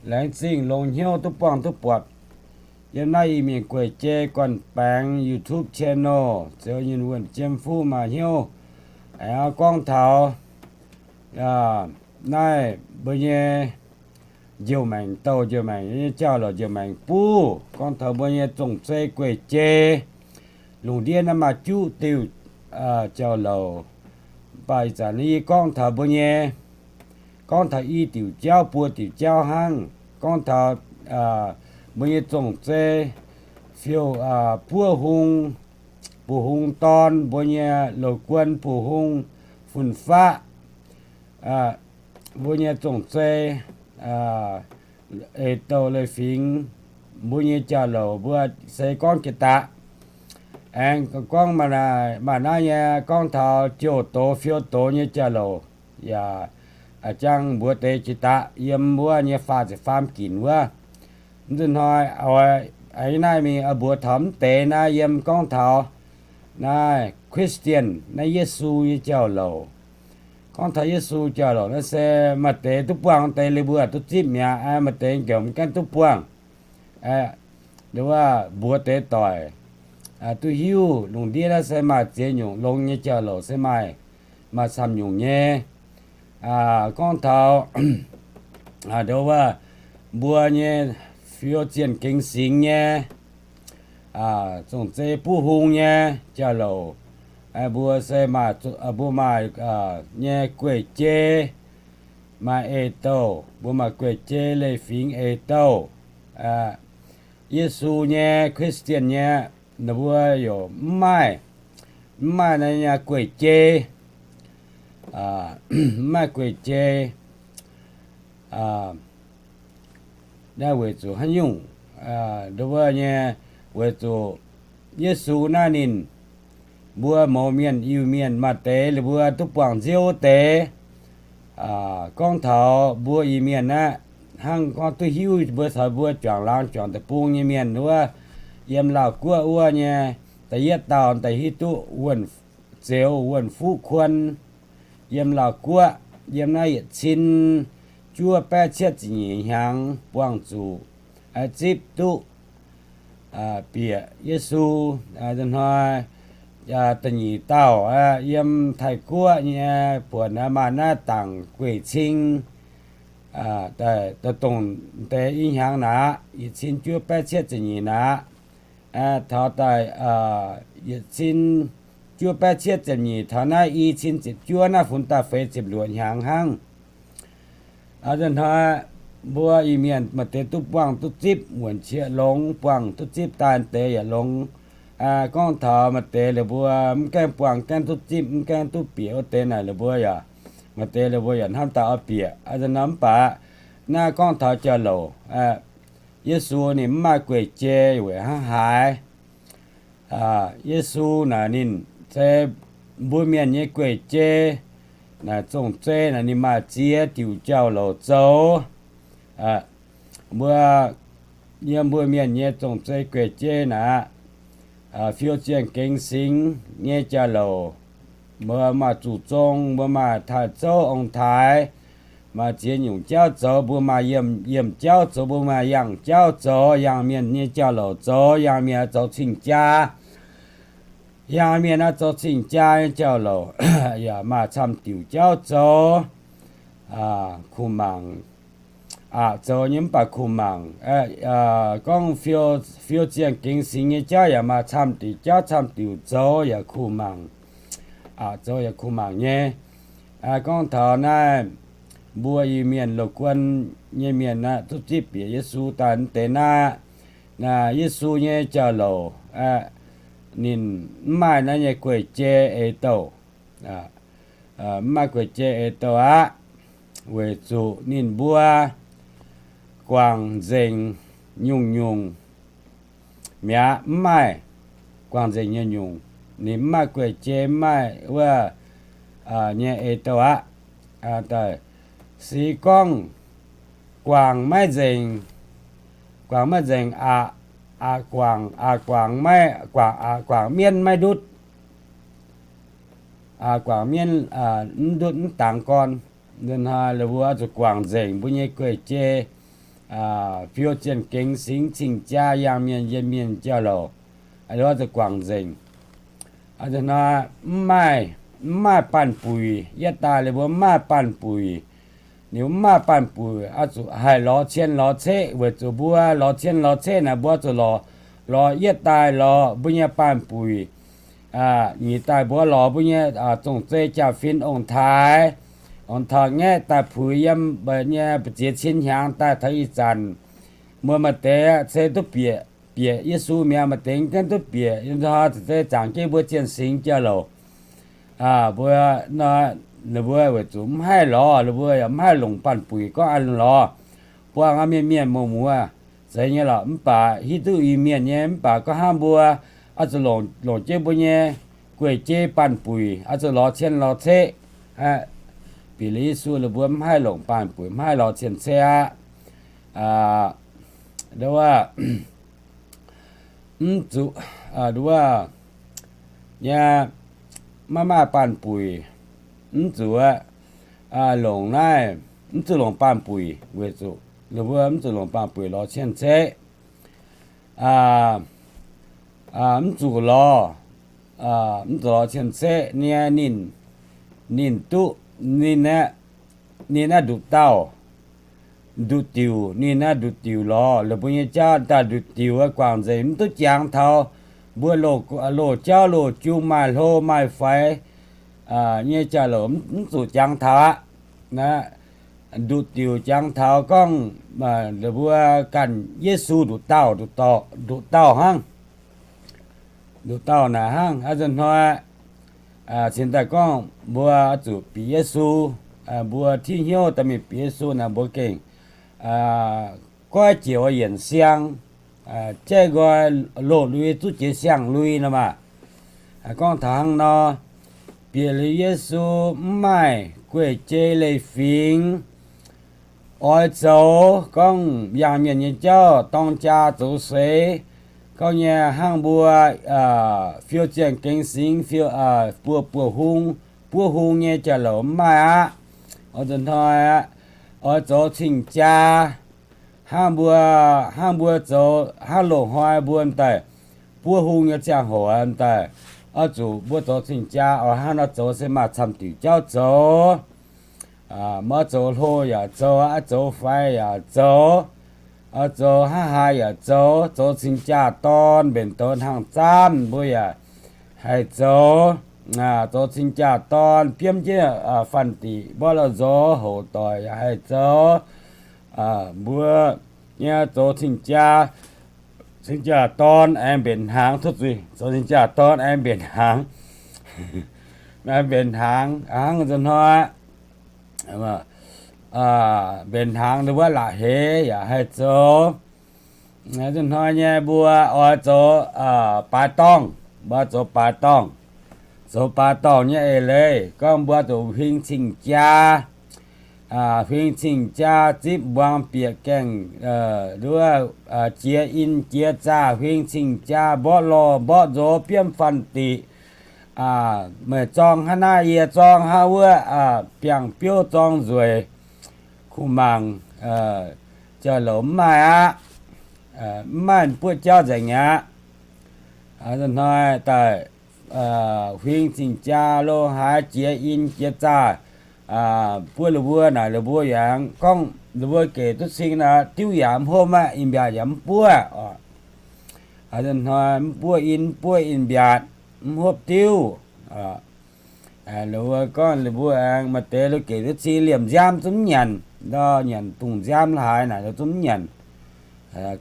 Laengz zingh longx hnyouv duqv buangh duqv buatc yiem naaiv Iu-Mienh gueic jei gorn-baengx YouTube channel, Ziouv Nyinh Wuonh Jiem Fuqv maaih hnyouv aengx gorngv taux naaiv mbuo nyei njoux maengc, douh njoux maengc nyei jauv-louc, njoux maengc buv, gorngv taux mbuo nyei zong-zei gueic jei. Lungh ndiev naaiv maaih juqv diuh jauv-louc, mv baac ih zanc yie gorngv taux mbuo nyei, gorngv taux i diuc jauv, buo diuc jauv hnangv. Gorngv taux mbuo nyei zong-zei, fiou, buov hung, bu hung dorn, mbuo nyei loz-guon bu hung, fun-faqv, mbuo nyei zong-zei, eix-douh leiz-fingx, mbuo nyei jauv-louc mbuo se gorngv jiex daqv. Aengx gorngv maaih naaiv nyei gorngv taux jouh doz fiou doz nyei jauv-louc yaac jangx mbuox deix jiex daqv yiem wuov nyei faah ziepc faam ginc wuov. Mv nzunc hnoi oix, naaiv mingh mbuox taux mv deix naaiv yiem gorngv taux naaiv Christian, naaiv Yesu nyei jauv-louc. Gorngv taux Yesu jauv-louc naaiv se maaih deix duqv buangh, deix liuz mbuo duqv zipv mi'aqv, maaih deix nqemh mv gaengh duqv buangh. Wuov mbuox deix doic, duqv hiuv lungh ndiev naaiv se maaih ziex nyungc longx nyei jauv-louc se maaih, maaih camv nyungc nyei. Gorngv taux ndo wuov mbuo nyei fiou zienh gengx singx nyei, zong-zei buv hung nyei jauv-louc, mbuo se maaih, mbuo maaih nyei gueic jei, maaih eix-douh, mbuo maaih gueic jei leiz-fingx eix-douh. Yesu nyei Christian nyei, ninh mbuo yaac mv maaih, mv maaih naaiv nyei gueic jei, mv maaih gueic jei. Naaiv weic zuqc haaix nyungc, ndo wuov nyei, weic zuqc Yesu naaiv ninh, mbuo mouz mienh Iu-Mienh maaih deix liuz mbuo duqv buangh nziouv wuov deix. Gorngv taux mbuo Iu-Mienh aqv, hnangv gorngv duqv hiuv mbuo caux mbuo juangc laangz juangc deic-bung nyei mienh wuov, yiem Laauh Guoqv wuov nyei, da'yietv dauh daaih hiuv duqv Wuonh, Zeuz Wuonh Fuqv Kuon, yiem Laauh Guoqv, yiem naaiv yietc cin juov baeqv cietv ziepc nyeic hnyangx buangh zuqc, zipv duqv bieqc Yesu. Hnoi da'nyeic dauh yiem Taiv Guoqv nyei buonc maaih naaiv dangc gueic cing, daaih dongh deix i hnyangx naaic, yietc cin juov baeqv cietv ziepc nyeic naaic, taux daaih yietc cin juov baeqv cietv ziepc nyeic, taux naaiv i cin ziepc juov naaiv funx daaih feix ziepc luoqc hnyangx hnangv. Hnoi mbuo Iu-Mienh maaih deix duqv buangh duqv zipv, wuonh qiex longx, buangh duqv zipv daaih deix yaac longx. Gorngv taux maaih deix liuz mbuo mv gaengh buangh gaengh duqv zipv, mv gaengh duqv bieqc wuov deix naaic liuz mbuo yaac, maaih deix liuz mbuo yaac hnamv daaih oix bieqc. Mv baac naaiv gorngv taux jauv-louc, Yesu ninh mv maaih gueic jei weic hnangv haaix? Yesu naaic ninh se mbuo mienh nyei gueic jei. Naaic zong-zei naaic ninh maaih ziex diuc jauv-louc zoux. Mbuo, yiem mbuo mienh nyei zong-zei gueic jei naaic, fiou zienh gengx singx nyei jauv-louc, mbuo maaih zuqc zong, mbuo maaih taaih zouv ong-taaix, maaih ziex nyungc jauv zoux, mbuo maaih yiemh, yiemh jauv zoux, mbuo maaih yangh jauv zoux, yangh mienh nyei jauv-louc zoux, yangh mienh zoux cing-jaa, yangh mienh naaiv zoux cing-jaa nyei jauv-louc, yaac maaih camv diuc jauv zoux. Kuh mangc, aqc zoux nyei mv baac kuh mangc. Gorngv fiou zienh gengx singx nyei jauv yaac maaih camv diuc jauv, camv diuc zoux yaac kuh mangc, aqc zoux yaac kuh mangc nyei. Gorngv taux naaiv mbuo Iu-Mienh loz-guon nyei mienh aqv, duqv zipv bieqc Yesu daaih deix naaiv, Yesu nyei jauv-louc, ninh mv maaih naaiv nyei gueic jei eix-douh, mv maaih gueic jei eix-douh aqv, weic zuqc ninh mbuo guangc nzengc nyungc-nyungc mi'aqv, mv maaih guangc nzengc nyungc-nyungc. Ninh mv maaih gueic jei, mv maaih wuov nyei eix-douh aqv. Se gorngv guangc maiv nzengc, guangc maiv nzengc aqc, aqc guangc, aqc guangc maiv, guangc, aqc guangc mienv maiv ndutv, aqc guangc mienv mv ndutv mv dangx gorn. Hnoi la'buo oix zuqc guangc nzengc mbuo nyei gueic jei, fiou zienh gengx singx cing-jaa yangh mienh yiem mienh jauv-louc, zuqc guangc nzengc. Mv maaih, mv maaih banh-buic, yietv daaih ninh mbuo mv maaih banh-buic. Ninh mbuo mv maaih banh-buic, zuqc haih lorz cien lorz ceqv, weic zuqc mbuo lorz cien lorz ceqv naaic mbuo zuqc lorz, lorz yietv daaih lorz mbuo nyei banh-buic. Nyic daaih mbuo lorz mbuo nyei zong-zei jaa-fin ong-taaix, ong-taaix-ngaeqv daaih puix yiem nyei mbu'ziex cin hnyangx daaih taux ih zanc, mbuo maaih deix se duqv bieqc, bieqc Yesu mi'aqv, maaih deix gengh duqv bieqc, ih hnoi za'gengh zaangc jienv mbuo zienh singx jauv-louc. Mbuo, ninh mbuo weic zuqc mv haih lorz, ninh mbuo yaac mv haih longc banh-buic gorngv an lorz, buangh mienh mienh muoz muoz, zeiz nyei lorqc. Mv baac hiuv duqv Iu-Mienh nyei, mv baac gorngv hnangv mbuo oix zuqc longc, longc jienv mbuo nyei guei-jeiv banh-buic, oix zuqc lorz cien lorz ceqv. Bieqc liuz Yesu ninh mbuo mv haih longc banh-buic, mv haih lorz cien ceqv aqv. Nduov, mv zuqc, nduov, nyei, maiv maaih banh-buic, mv zuqc longc naaiv, mv zuqc longc banh-buic weic zuqc ninh mbuo mv zuqc longc banh-buic lorz cien ceqv. Mv zuqc lorz, mv zuqc lorz cien ceqv nyei. Ninh, ninh duqv, ninh aeqv, ninh aeqv nduqc dauh, nduqc diuc, ninh aeqv nduqc diuc lorz la'buo nyei jauv daaih nduqc diuc guangc nzengc, mv duqv jangx taux mbuo loz-jauv loz-jung maaih hlo maaih faix nyei jauv-louc, mv zuqc jangx taux aqv. Nduqc diuc jangx taux gorngv la'buo ganh Yesu nduqc dauh, nduqc dauh hnangv, nduqc dauh naaic hnangv. A'zunc hnoi cingx daaih gorngv mbuo zuqc bieqc Yesu, mbuo tiv hnyouv daaih mingh bieqc Yesu naaic mbuo gengh goiv jiex yienc siang, jaiv nqoi loz-lui zuqv jiex siang-lui nor maah. Gorngv taux hnangv nor, bieqc liuz Yesu mv maaih guei-jeiv leiz-fingx oix zoux, gorngv yangh mienh nyei jauv dorng jaa zoux seix, gorngv nyei hnangv mbuo fiou zienh gengx singx, fiou, buo, buo hung, buov hung nyei jauv-louc mv maaih aqv. Oix zuqc hnoi aqv, oix zoux cing-jaa, hnangv mbuo, hnangv mbuo zoux, hnangv loz-hnoi mbuo daaih buov hung nyei ziangh hoc daaih, oix zuqc mbuo zoux cing-jaa oix hnangv nor zoux se maaih camv diuc jauv zoux. Maiv zoux hlo yaac zoux, zoux faix yaac zoux, zoux hnangv haaix yaac zoux, zoux cing-jaa dorn mbenc douz hnangv zaamv mbuo yaac haih zoux. Zoux cing-jaa dorn biomv jienv fanh diqc mborqv la'nzox houc doic yaac haih zoux. Mbuo nyei zoux cing-jaa, cing-jaa dorn aengx mbenc hnaangx, tov zuiz, zoux cing-jaa dorn aengx mbenc hnaangx, aengx mbenc hnaangx hnangv nzunc hnoi. Mbenc hnaangx wuov la'heix yaac haih zoux. Nzunc hnoi nyei mbuo oix zoux baaix dorngh, mbuo zoux baaix dorngh, zoux baaix dorngh nyei eix leiz gorngv mbuo zuqc huing cing-jaa, huing cing-jaa zipv mbuang bieqc gaengh, nduov, jiex in jiex zaah huing cing-jaa mborqv lorh mborqv nzox biomv fanh diqc. Meih zorng hnangv naaiv, yie zorng hnangv wuov, biangh biouv zorng nzueic, kuh mangc, jauv-louc mv maaih aqv. Mv maaih buoqv jauv nzengc aqv. Hnoi daaih huing cing-jaa lo haaix jiex in jiex zaah, buov la'buo naaic la'buo yaac gorngv la'buo gec duqv cing naaic diuv yaac mv hopv aqv, in-mbiaatc yaac mv buov. Hnoi mv buov in, mv buov in-mbiaatc, mv hopv diuv. La'buo gorngv la'buo aengx maaih deix lo gec duqv cing liemh nziaamv zungv mv nyanc, ndau nyanc dungz nziaamv la'haaix naaic zungv mv nyanc.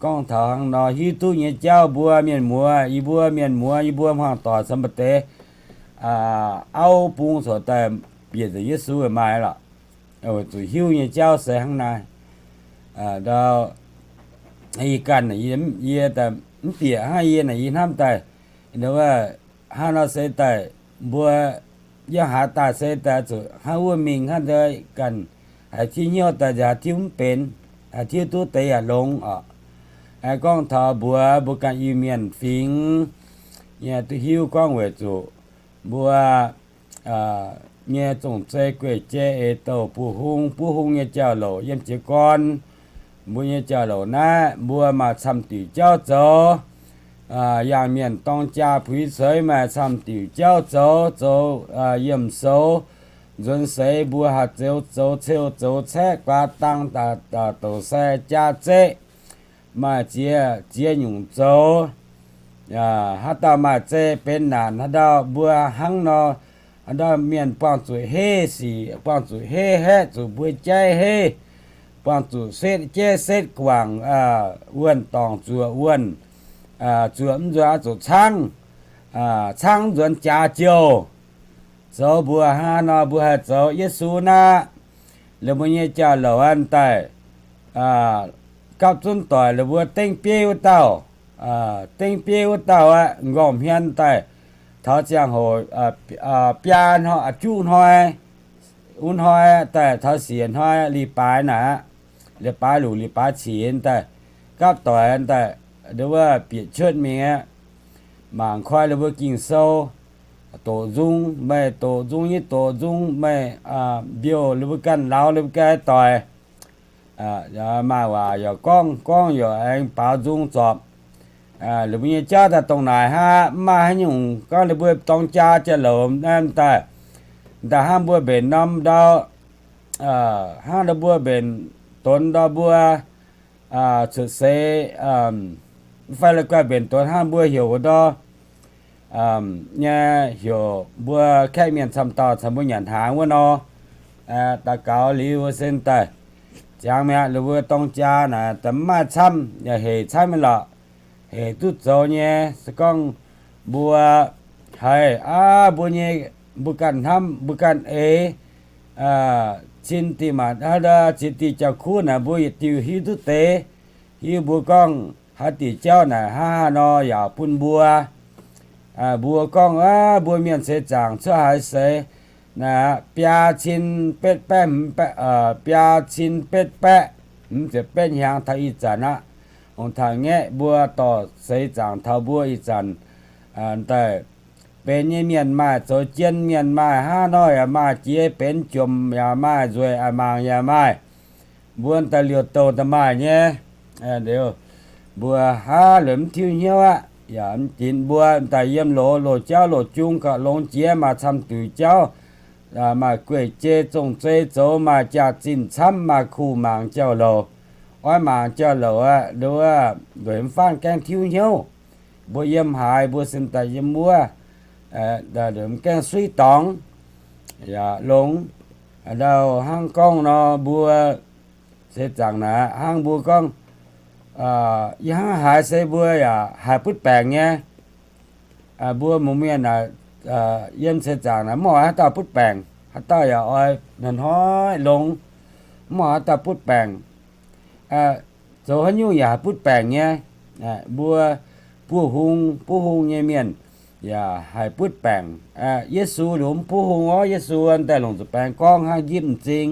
Gorngv taux hnangv nor hiuv duqv nyei jauv mbuo mienh muoz, yie mbuo mienh muoz, yie mbuo hmuangv doic caux maaih deix auv bung corc daaih bieqc nzengc Yesu maaih lorqc. Weic zuqc hiuv nyei jauv se hnangv naaiv. Ndau yie ganh, yie mv bieqc hnangv yie naaic yie hnamv daaih, hnangv nor se daaih mbuo yiem haaix daaih se daaih zuqc hnangv wuov mingh hnangv deix ganh, haiz tiuv hnyouv daaih nzengc haaix tiuv mv benx, haiz tiuv duqv deix yaac longx oc. Gorngv taux mbuox mbuo ganh Iu-Mienh fingx nyei duqv hiuv gorngv weic zuqc mbuo nyei zong-zei guei-jei eix douh buov hung, buov hung nyei jauv-louc yiem jiez gorn, mbuo nyei jauv-louc naaiv mbuo maaih camv diuc jauv zoux. Yangh mienh dorng jaa puix ceix maaih camv diuc jauv zoux, zoux yiemh soux, nzuonx seix mbuo haih zoux, zoux ceu zoux caeqv guaax dang, douc sai jaa zeqv, maaih ziex, ziex nyungc zoux. Haaix dauh maaih zei benx naanc, haaix dauh mbuo hnangv nor, haaix dauh mienh buangh zuqc heiv sic, buangh zuqc heiv haeqv, zuqc mbuo jaiv heiv, buangh zuqc setv jaiv setv guangc, wuonh dorngc zuoqc wuonh, zuoqc mv nzuonx zuqc caangv, caangv mv nzuonx jaax jouh. Zoux mbuo hnangv nor mbuo haih zoux Yesu naaiv, laaix mbuo nyei jauv-louc aqv daaih, gapv zunv doic laaix mbuo dengv bieiv wuov dauh, dengv bieiv wuov dauh aqv, nqorngv hmien daaih, taux ziangh hoc biaa hnoi, juqv hnoi, wuov hnoi daaih taux siec hnoi li baaix naaic aqv, li baaix luc li baaix cic daaih, gapv doic daaih, wuov bieqc cuotv mingh aqv. Mangc koi laaix mbuo Ging-Sou, doqc nzung, meih doqc nzung, yie doqc nzung, meih mbiouh laaix mbuo ganh, lauz laaix mbuo ganh doic. Maaih waac yaac gorngv, gorngv yaac aengx baaux nzung zorpc. Laaix mbuo nyei jauv daaih dongh naaic hnangv, mv maaih haaix nyungc gorngv laaix mbuo dorng jaa jauv-louc daaih, daaih hnangv mbuo mbenc norm ndau, hnangv ndau mbuo mbenc donx ndau mbuo cuotv seix, mv fai la'guaih mbenc donx hnangv mbuo heuc wuov ndau nyei, heuc mbuo kaeqv mienh camv dauh caux mbuo nyanc hnaangx wuov nor, daux gaux liuz wuov sin daaih, ziangx mi'aqv, laaix mbuo dorng jaa naaic daaih mv maaih camv, yaac hec camv nyei lorqc. Hec duqv zoux nyei. Se gorngv mbuo haiz aav, mbuo nyei, mbuo ganh hnamv, mbuo ganh eix, cin dih maac, ziex diuh jauv-kuv naaic mbuo yietc diuh hiuv duqv deix, hiuv mbuo gorngv haaix diuc jauv naaic hnangv haaix nor yaac bun mbuo. Mbuo gorngv, aav, mbuo mienh seix zaangc cuotv haaix seix naaic, biaa cin betv baeqv, biaa cin betv baeqv hmz ziepc betv hnyangx taux ih zanc aqv. Ong-taaix-ngaeqv mbuo dorh seix zaangc taux mbuo ih zanc daaih, benx nyei mienh maaih, zoux jien mienh maaih, hnangv nor yaac maaih, jiex benx jomc yaac maaih, nzueic a'mangc yaac maaih. Mbuo daaih liouh douh daaih maaih nyei. Liuz, mbuo hnangv lueic mv tiuv hnyouv aqv, yaac mv dinx mbuo daaih yiem loz, loz jauv loz jung gauh longx jiex, maaih camv diuc jauv, maaih gueic jei zong-zei zoux, maaih jaax-zinh camv, maaih kuh mangc jauv-louc, oix mangc jauv-louc aqv, nduov, lueic mv faanv gaengh tiuv hnyouv. Mbuo yiem haaix mbuo sin daaih yiem wuov, lueic mv gaengh suiv dorngx, yaac longx. Ndau hnangv gorngv nor mbuo seix zaangc naaic hnangv mbuo gorngv, yie hnangv haaix se mbuo yaac haih butv baengc nyei. Mbuo muoz-mienh naaic, yiem seix zaangc naaic mv oix haaix dauh butv baengc, haaix dauh yaac oix hnoi-hnoi longx, mv oix haaix dauh butv baengc. Zoux haaix nyungc yaac haih butv baengc nyei. Mbuo buov hung, buov hung nyei mienh yaac haih butv baengc. Yesu liuz mv buov hung orv, Yesu daaih longc zuqc baengx gorngv hnangv njipv m'zing.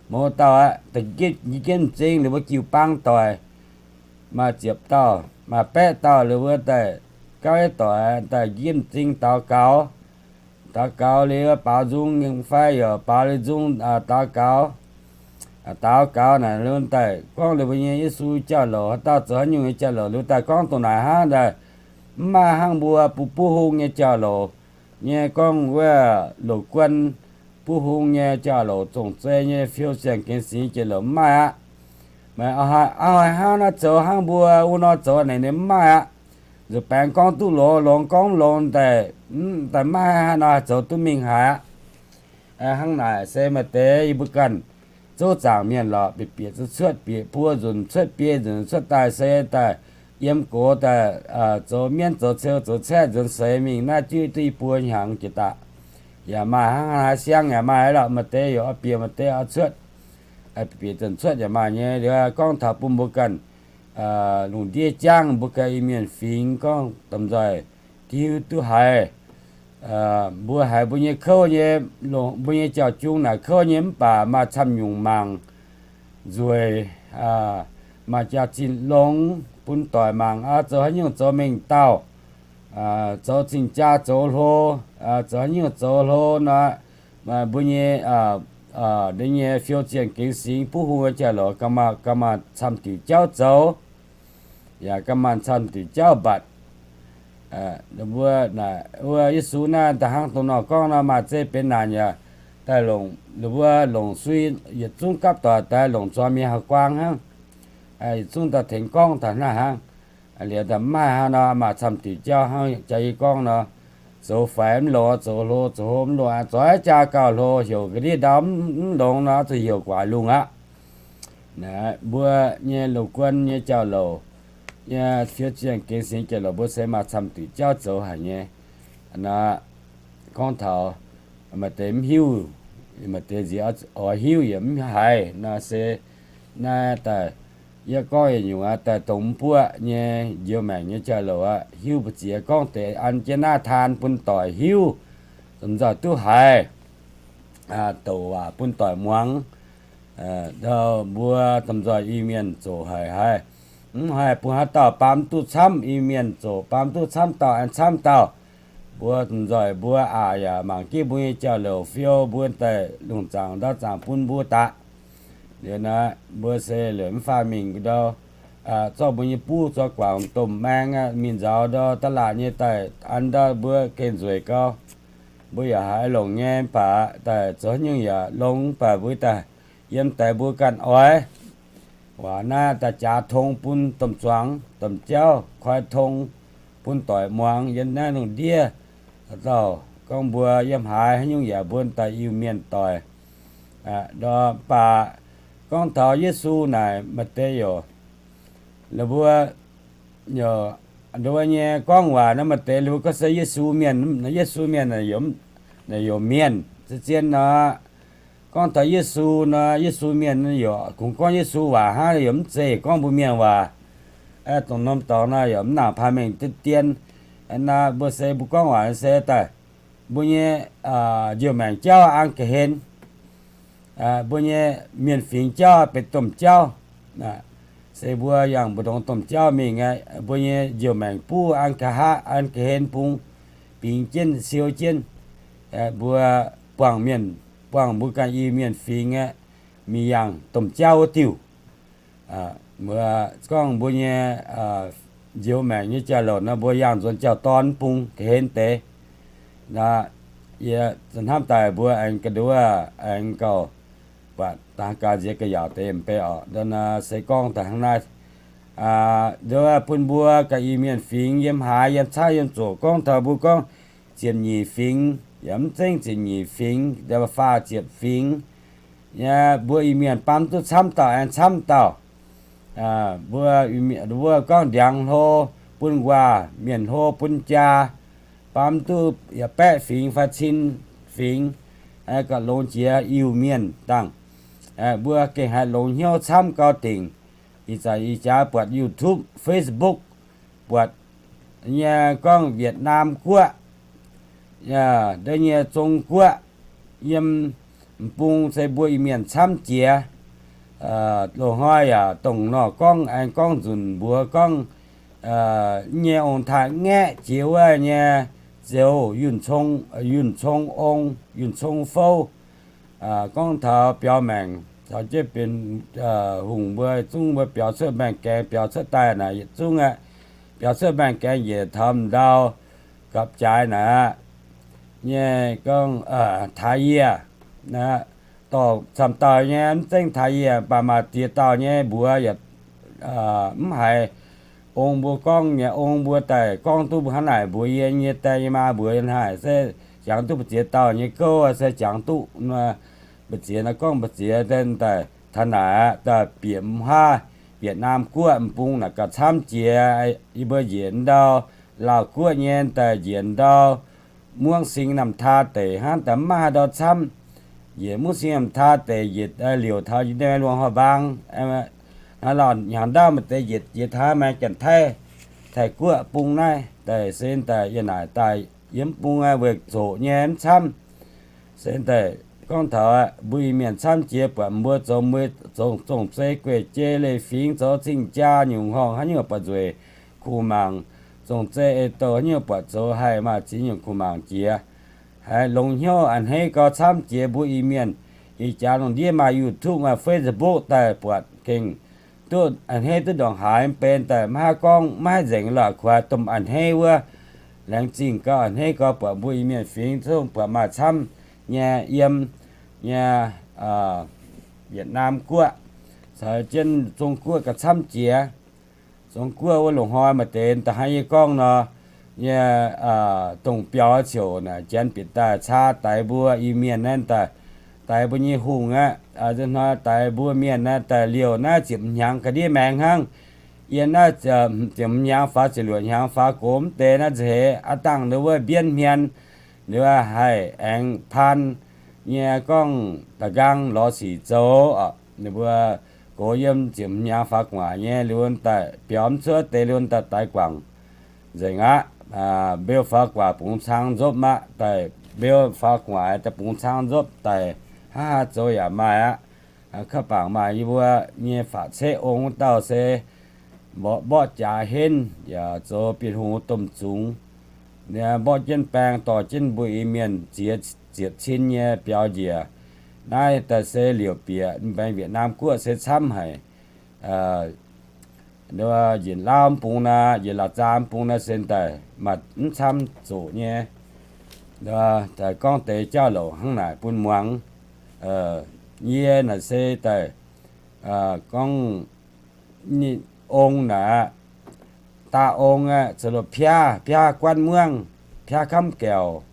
Mouz dauh aqv, njipv m'zing liuz mbuo jiu-baang doic, maaih ziepc dauh, maaih baeqv dauh liuz mbuo daaih gauv yietv doic daaih njipv m'zing daux gaux. Daux gaux liuz baaux nzung fai yaac baaux liuz nzung daux gaux. Daux gaux naaic liuz daaih gorngv liuz mbuo nyei Yesu jauv-louc, haaix dauh zoux haaix nyungc nyei jauv-louc, liuz daaih gorngv dongh naaic hnangv daaih, mv maaih hnangv mbuo buov hung nyei jauv-louc nyei gorngv wuov loz-guon buov hung nyei jauv-louc, zong-zei nyei, fiou siang-gengx sic jauv-louc mv maaih aqv. Hnangv naaiv zoux hnangv mbuo wuov nor zoux naaic ninh mv maaih aqv. Nzuqc baengx gorngv duqv longx, longx gorngv mv longx daaih, daaih maiv haih nor zoux duqv mingh haaix aqv. Hnangv naaic se maaih deix yie mbuo ganh zouv zaangc mienh lorqc, bieqc bieqc cuotv, bieqc buo nzunc cuotv, biei nzunc cuotv daaih se daaih yiem gox daaih zoux mienv zoux ceu zoux caeqv nzuonx seix mingh naaiv juiv duqv i buo hnyangx jiex daaih. Yaac maaih hnangv haaix siang yaac maaih lorqc, maaih deix yaac oix bieqc, maaih deix oix cuotv, bieqc zanc cuotv yaac maaih nyei. Liuz gorngv taux bun mbuo ganh lungh ndiev jangv mbuo ganh Iu-Mienh fingx gorngv domh nzoih diuh duqv haiz mbuo haiz mbuo nyei kouv nyei, mbuo nyei jauv-jung naaic kouv nyei mv baac maaih camv nyungc mangc nzueic, maaih jaax-zinh longx bun doic mangc aqv, zoux haaix nyungc zoux mengh dauh, zoux cing-jaa zoux hlo, zoux haaix nyungc zoux hlo nor, mbuo nyei ninh nyei fiou zienh gengx singx buv hung nyei jauv-louc, ganh maaih camv diuc jauv zoux, yaac ganh maaih camv diuc jauv mbatc. Mbuo, wuov Yesu naaiv da'hnangv dongh nor gorngv nor, maaih zeiv benx naanc yaac daaih longc, mbuo longc sui yietc zungv gapv doic daaih longc zuangx mienh haaix guaang hnangv, yietc zungv daaih tengx gorngv taux naaiv hnangv. Liuz daaih mv maaih hnangv nor, maaih camv diuc jauv hnangv jaax yie gorngv nor, zoux faix mv longx, zoux hlo zoux hlo mv longx, zoux haaix jaa gauh hlo, heuc ga'ndiev ndau mv longx nor, zuqc heuc guaax lungh aqv. Mbuo nyei loz-guon nyei jauv-louc, nyei fiou zienh gengx singx jauv-louc, mbuo se maaih camv diuc jauv zoux haic nyei. Gorngv taux maaih deix mv hiuv, maaih deix nziex oix hiuv yaac mv haiz nor se, naaiv daaih yie gorngv yietc nyungc aqv, daaih dongh mv buoqv nyei njoux maengc nyei jauv-louc aqv, hiuv mbu'ziex gorngv deix an jienv naaiv taan bun doic hiuv, domh nzoih duqv haiz, douc waac bun doic muangx. Ndau mbuo domh nzoih Iu-Mienh zoqc haic haic, mv haih bun haaix dauh baamz duqv camv, Iu-Mienh zoqc baamz duqv camv dauh aengx camv dauh. Mbuo domh nzoih mbuo aqc yaac mangc jienv mbuo nyei jauv-louc fiou mbuo daaih lungh zaangc ndau zaangc bun mbuo daqc. Liuz naaiv mbuo se liuz mv faanh mingh ndau, zorqv mbuo nyei buv zorqv guangc domh maeng aqv, mingh nzaaux ndau da'laatc nyei daaih an ndau mbuo gengh nzueic gau. Mbuo yaac haiz longc nyei mv baac daaih zoux haaix nyungc yaac longx mv baac mbuo daaih yiem deix mbuo ganh oix waac naaiv daaih jaax tong bun domh zuangx domh jauv, koi tong bun doic muangx yiem naaiv lungh ndiev. Dauh gorngv mbuo yiem haaix haaix nyungc yaac mbuo daaih Iu-Mienh doic. Mv baac gorngv taux Yesu naaic maaih deix youc, mbuo, mbuo nyei gorngv waac naaiv maaih deix mbuo gorngv se Yesu mienh, Yesu mienh naaic youc mienh se zien nor. Gorngv taux Yesu nor, Yesu mienh youc kungx gorngv Yesu waac hnangv, youc mv zeiz gorngv mbuo mienh waac. Dongh norm dorngx nor youc mv nangc paah mengh dien. Naaiv mbuo se mbuo gorngv waac se daaih mbuo nyei njoux maengc jauv an ga'hlen, mbuo nyei mienh fingx jauv benx domh jauv. Se mbuo yangh mbu'ndongx domh jauv mingh, mbuo nyei njoux maengc buv an nqa'haav an ga'hlen bung, bingx jienv siou jienv, mbuo buangh mienh, buangh mbuo ganh Iu-Mienh fingx aeqv, mingh yangh domh jauv wuov diuh. Mbuo gorngv mbuo nyei njoux maengc nyei jauv-louc nor, mbuo yangh nzuonx jauv-dorn bung ga'hlen deix. Yie hnamv daaih mbuo aengx ga'nduov aengx gauh buatc dangx gaax nziex ga'yaauc deix m'bei oc. Ndau naaiv se gorngv daaih hnangv naaiv. Nduov bun mbuo ganh Iu-Mienh fingx yiem haaix, yiem caaiv yiem zoqc, gorngv taux mbuo gorngv ziepc nyeic fingx yaac mv zengv ziepc nyeic fingx, faah ziepc fingx, mbuo Iu-Mienh baamz duqv camv dauh aengx camv dauh. Mbuo, mbuo gorngv ndiangx hlo bun nquaah, mienh hlo bun jaa, baamz duqv yaac baeqv fingx fai cin fingx, gauh longx jiex Iu-Mienh dangh. Mbuo gengh haih longx hnyouv camv gau dingc. Ih zanc ih jaax buatc YouTube, Facebook, buatc nyei gorngv Wietc^naam Guoqv, ndau nyei Zong Guoqv, yiem m'bung se mbuo Iu-Mienh camv jiex. Loz-hnoi yaac dongh nor gorngv aengx gorngv nzunc mbuox gorngv nyei ong-taaix-ngaeqv jiex wuov nyei Ziouv Yunh Cong, Yunh Cong Ong, Yunh Cong Fouv, gorngv taux biaux maengc caux jienv benx hungh mbuo zungv mbuo biaux cuotv maengh gaengh biaux cuotv daaih naaic yietc zungv aqv. Biaux cuotv maengh gaengh njiec taux m'ndau gapv-jaaix naaic aqv. Nyei gorngv taaix yie, dorh camv dauh nyei mv zengv taaix yie, mv baac maaih ziex dauh nyei mbuox yaac mv haiz ong mbuo gorngv nyei. Ong mbuo daaih gorngv duqv mbuo hnangv naaic mbuox yie nyei die nyei maa mbuox yie hnangv naaic se jangx duqv mbu'ziex dauh nyei gouv se jangx duqv. Mbu'ziex nor gorngv mbu'ziex daaih taux naaic aqv, daaih bieqc m'haav Wietc^naam Guoqv m'bung naaic gauh camv jiex. Yie mbuo njiec ndau Laauh Guoqv nyei daaih njiec ndau Mungv Sing Namh Taa Deic hnangv, daaih mv maaih haaix ndau camv. Njiec Mungv Sing Namh Taa Deic njiec liouc taux Norm Luang Horh Mbaang, hnangv lauh hnyangx ndaauv maaih deix njiec jiex taux maengx Janx-Taiv, Taiv Guoqv bung naaiv daaih se daaih yie naaic daaih yiem bung weic zoqc nyei mv camv. Se daaih gorngv taux mbuo Iu-Mienh camv jiex buatc mbuo zoux mbuo zongh zongh zei gueic jei leiz fingx zoux zingh jaa nyungc horngh haaix nyungc buatc nzueic kuh mangc, zongh zei ei douh haaix nyungc buatc zoux haih maaih ziex nyungc kuh mangc jiex. Haiz longx hnyouv a'hneiv gau camv jiex mbuo Iu-Mienh Ih jaax lungh ndiev maaih YouTube, maaih Facebook daaih buatc gengh duqv a'hneiv duqv ndongc haaix, benx daaih maiv haih gorngv, maiv haih nzengc lorqc, kuaix domh a'hneiv wuov. Laengz zingh gau, a'hneiv gau, buatc mbuo Iu-Mienh fingx zungv buatc maaih camv nyei yiem nyei Yietc Naamh Guoqv caux jienv Zong Guoqv gauh camv jiex. Zong Guoqv wuov loz-hnoi maaih deix da'haaix yie gorngv nor, nyei dongh biaux ziouc naaic janx bieqc daaih caa daix mbuo Iu-Mienh naaiv daaih, daix mbuo nyei hungh aqv. Hnoi daix mbuo mienh naaiv daaih liouh naaiv ziepc hnyangx ga'ndiev maengx hnangv. Yiem naaiv ziepc hnyangx faaux ziepc luoqc hnyangx faaux gox mv deix naaiv nzeix aqv, dangh ninh wuov mbienv hmien, ninh wuov haih aengx taan nyei gorngv da'nqaang lorz sic zoux. Ninh mbuo gox yiem ziepc hnyangx faaux gu'nguaaic nyei, liuz daaih biaux mv cuotv deix, liuz daaih daix guangc nzengc aqv. Mbeu faaux gu'nguaaic bungx cang nzopv aqv, daaih mbeu faaux gu'nguaaic daaih bungx cang nzopv daaih, hnangv haaix zoux yaac maaih aqv. Ka'bangc maaih yie mbuo nyei faatv ceqv ong wuov dauh se mborqv jaax henv yaac zoux Bienh Hungh domh zungx. Mborqv jienv baeng dorh jienv mbuo Iu-Mienh ziex ziepc cin nyei biaux njiec. Naaiv daaih se liouc bieqc mbaengx Wietc Naamh Guoqv se camv haic. Njiec Laauv mv bung naaic, njiec Laauv Zaa mv bung naaiv se daaih maaih mv camv zoqc nyei. Daaih gorngv deix jauv-louc hnangv naaic bun muangx. Yie naaic se daaih gorngv ong naaic, daa ong aeqv, zoux lorh piaav, piaav guanv muangv, piaav kamv gaeqc,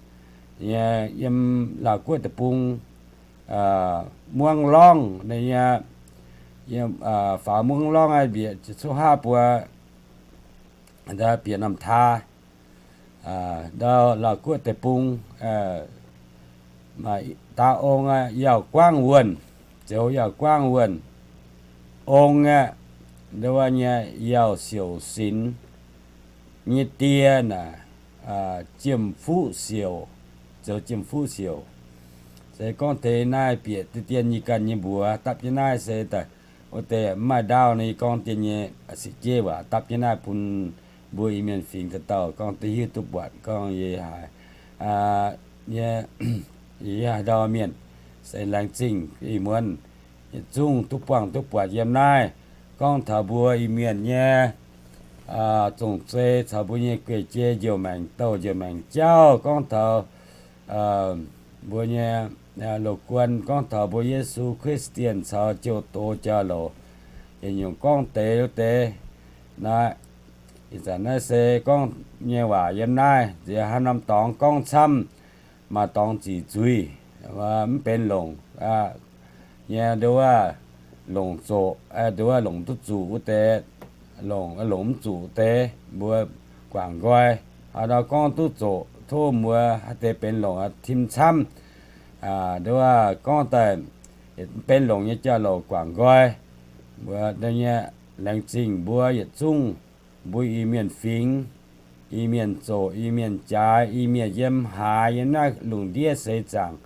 yiem Laauv Guoqv deic-bung, muangv lorngv nyei, faaux muangv lorngv aqv, bieqc cuqv haav buo, bieqc norm taa, ndau Laauv Guoqv deic-bung, daa ong aeqv, Yaauh Guangv Wuonh, zoux Yaauh Guangv Wuonh. Ong aeqv, ndau wuov nyei Yaauh Siouc Sinx nyei die naaic, Jiem Fuqv Siouc, zoux Jiem Fuqv Siouc. Se gorngv deix naaiv bieqc deix dien yie ganh nyei mbuox dapv jienv naaiv se daaih wuov deix mv maaih ndaauv nor, yie gorngv dien nyei sic jeiv waac dapv jienv naaiv bun mbuo Iu-Mienh fingx dauh dauh gorngv duqv hiuv duqv buatc gorngv yie haiz, yie haaix ndau mienh se laengz zingh ih muonz yietc zungv duqv buangh duqv buatc yiem naaiv. Gorngv taux mbuo Iu-Mienh nyei zong-zei caux mbuo nyei guei-jei njoux maengc douh njoux maengc jauv, gorngv taux mbuo nyei loz-guon, gorngv taux mbuo Yesu Christian caux jiu doz jauv-louc, yietc nyungc gorngv deix wuov deix. Naaiv, ih zanc naaiv se gorngv nyei waac yiem naaiv. Nziex haaix norm dorngx gorngv camv, maaih dorngx ziqc zuiz, mv benx longc nyei, nduov, longc zoqc, nduov, longc duqv zuqc wuov deix, longc, longc mv zuqc deix mbuo guangc nqoi. Haaix dauh gorngv duqv zoqc, tov mbuo haaix deix benx longc tim camv. Nduov, gorngv daaih benx longc nyei jauv-louc guangc nqoi. Mbuo nyei laengz zingh mbuo yietc zungv, mbuo Iu-Mienh fingx, Iu-Mienh zoqc, Iu-Mienh jaaix, Iu-Mienh yiem haaix, yiem naaiv lungh ndiev seix zaangc,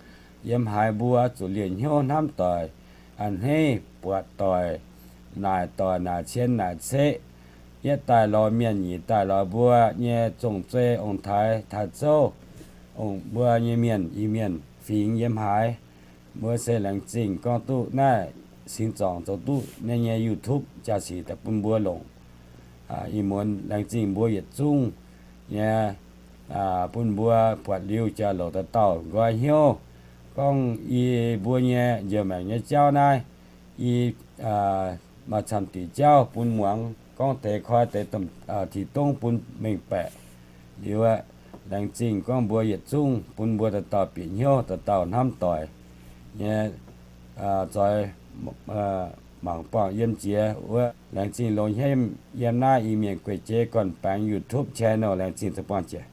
yiem haaix mbuo zuqc liouh hnyouv hnamv doic, a'hneiv buatc doic, naaic doic naaic cien naaic ceqv, yietv daaih lorz mienh, nyic daaih lorz mbuo nyei zong-zei ong-taaix taaix-zouv, mbuo nyei mienh, Iu-Mienh fingx yiem haaix, mbuo se laengz zingh gorngv duqv naaiv singx zorngc zoux duqv naaiv nyei YouTube jaa-sic daaih bun mbuo longc. Ih muonz laengz zingh mbuo yietc zungv nyei, bun mbuo buatc liuz jauv-louc dauh dauh nqoi hnyouv. Gorngv yie mbuo nyei njoux maengc nyei jauv naaiv, yie maaih camv diqc jauv bun muangx, gorngv deix koi deix tin-dongv bun mengh baeqc. Liuz, laengz zingh gorngv mbuo yietc zungv bun mbuo dauh dauh bieqc hnyouv, dauh dauh hnamv doic nyei, zoix mangc buangh yiem jiex wuov. Laengz zingh longc hnyouv yiem naaiv Iu-Mienh guei-jeiv gorn-baengx YouTube channel. Laengz zingh daaih buangh jiex.